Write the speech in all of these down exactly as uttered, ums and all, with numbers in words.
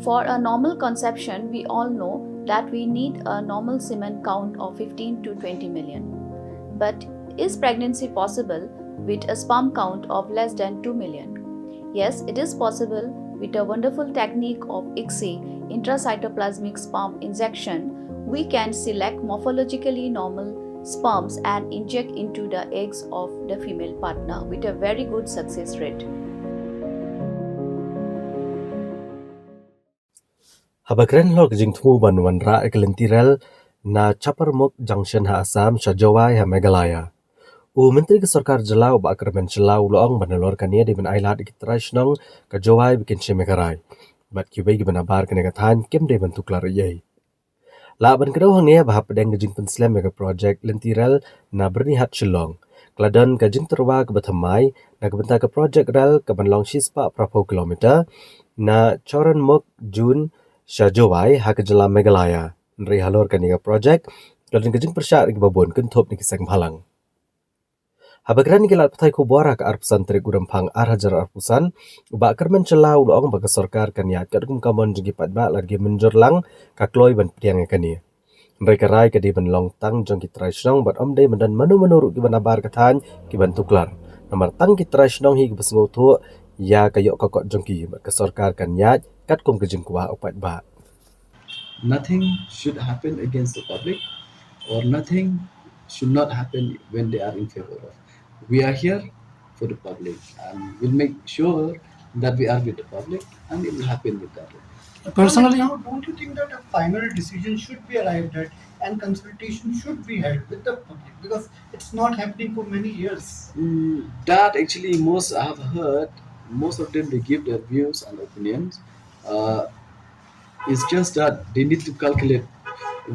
For a normal conception, we all know that we need a normal semen count of fifteen to twenty million. But is pregnancy possible with a sperm count of less than two million? Yes, it is possible. With a wonderful technique of ICSI, intracytoplasmic sperm injection, we can select morphologically normal sperms and inject into the eggs of the female partner with a very good success rate. Haba kren halor ka jingthmu ban wanrah ïa ka lynti rel na Chaparmukh Junction ha Assam sha Jowai ha Meghalaya, u Myntri ka Sorkar Jylla u Bah Kyrmen Shylla u la ong ba nalor kane dei ban ailad ïa ki trai shnong ka Jowai ba kin shim ïa ka rai, bad kiwei kiba nabar kane ka thaiñ kim dei ban tuklar ei ei. Lah ban kdew hangne ba hapdeng ka jingpynslem ïa ka projek lynti rel na Byrnihat Shillong, ka la don ka jingtyrwa kaba thymmai na ka bynta ka projek rel kaban long shispah phraphew kilometer na Chaparmukh Junction sha Jowai ha ka jylla Meghalaya. Hynrei halor kane ka projek ka la don ka jingpyrshah na kiba bun, kynthup na ki seng bhalang. Haba kren ïa ki lad pathai khubor ha ka arphew san tarik u Rymphang ar hajar arphew san, u Bah Kyrmen Shylla u la ong ba ka sorkar kan ïaid katkum ka mon jong ki paidbah lada ki mynjur lang ka kloi ban pdiang ïa kane. Hynrei ka rai ka dei ban long tang jong ki trai shnong bad ym dei ban don mano mano ruh kiba nabar ka thaiñ kiban tuklar. Namar tang ki trai shnong hi kiba sngewthuh ïa ka ïoh ka kot jong ki, bad ka sorkar kan ïaid katkum ka jingkwah u paidbah. Nothing should happen against the public, or nothing should not happen when they are in favor of. We are here for the public, and we'll make sure that we are with the public, and it will happen with that. Personally, now, don't you think that a final decision should be arrived at and consultation should be held with the public, because it's not happening for many years? Mm, that actually, most I have heard, most of them, they give their views and opinions. Uh, it's just that they need to calculate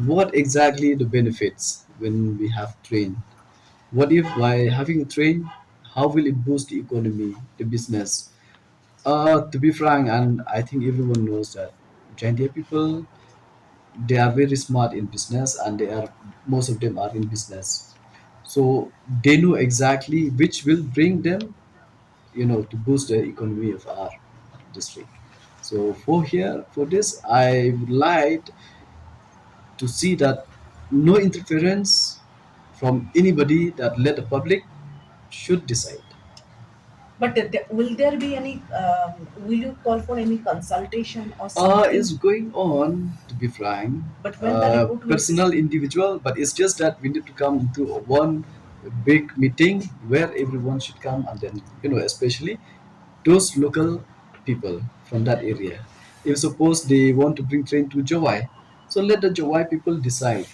what exactly the benefits when we have train. What if by having a train, how will it boost the economy, the business? Uh, to be frank, and I think everyone knows that Jaintia people, they are very smart in business, and they are, most of them are in business. So they know exactly which will bring them, you know, to boost the economy of our district. So for here, for this, I would like to see that no interference from anybody, that let the public should decide. But th- th- will there be any, um, will you call for any consultation or something? Uh, it's going on, to be frank. But when the Uh, report will personal, individual, but it's just that we need to come into a one big meeting where everyone should come, and then, you know, especially those local people from that area. If suppose they want to bring train to Jowai, so let the Jowai people decide.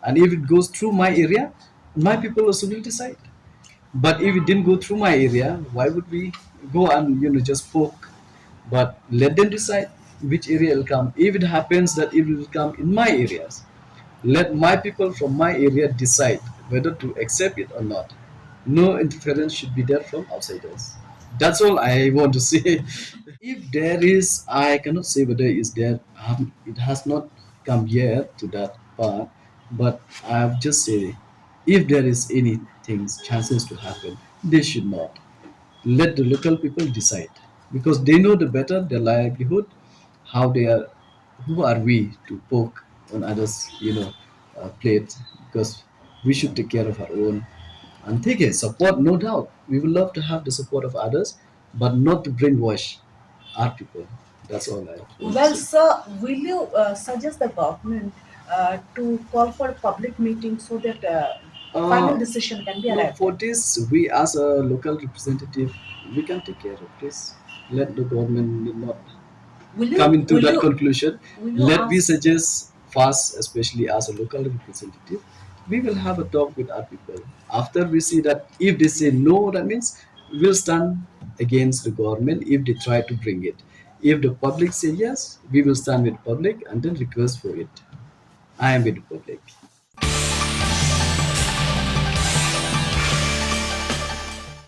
And if it goes through my area, my people also will decide. But if it didn't go through my area, why would we go and, you know, just poke? But let them decide which area will come. If it happens that it will come in my areas, let my people from my area decide whether to accept it or not. No interference should be there from outsiders. That's all I want to say. If there is, I cannot say whether it's there. Um, it has not come yet to that part. But I've just said, if there is anything, chances to happen, they should not let the local people decide, because they know the better their livelihood, how they are, who are we to poke on others, you know, uh, plate, because we should take care of our own. And take a support, no doubt. We would love to have the support of others, but not to brainwash our people. That's all I want to Well, say. Sir, will you uh, suggest the government uh, to call for a public meeting so that uh, final Uh, decision can be No, arrived for at? This, we as a local representative, we can take care of this. Let the government need not Will you, come into will that you, conclusion. Will you Let me ask? Suggest first, especially as a local representative, we will have a talk with our people. After we see that if they say no, that means we'll stand against the government if they try to bring it. If the public say yes, we will stand with public and then request for it. I am with the public.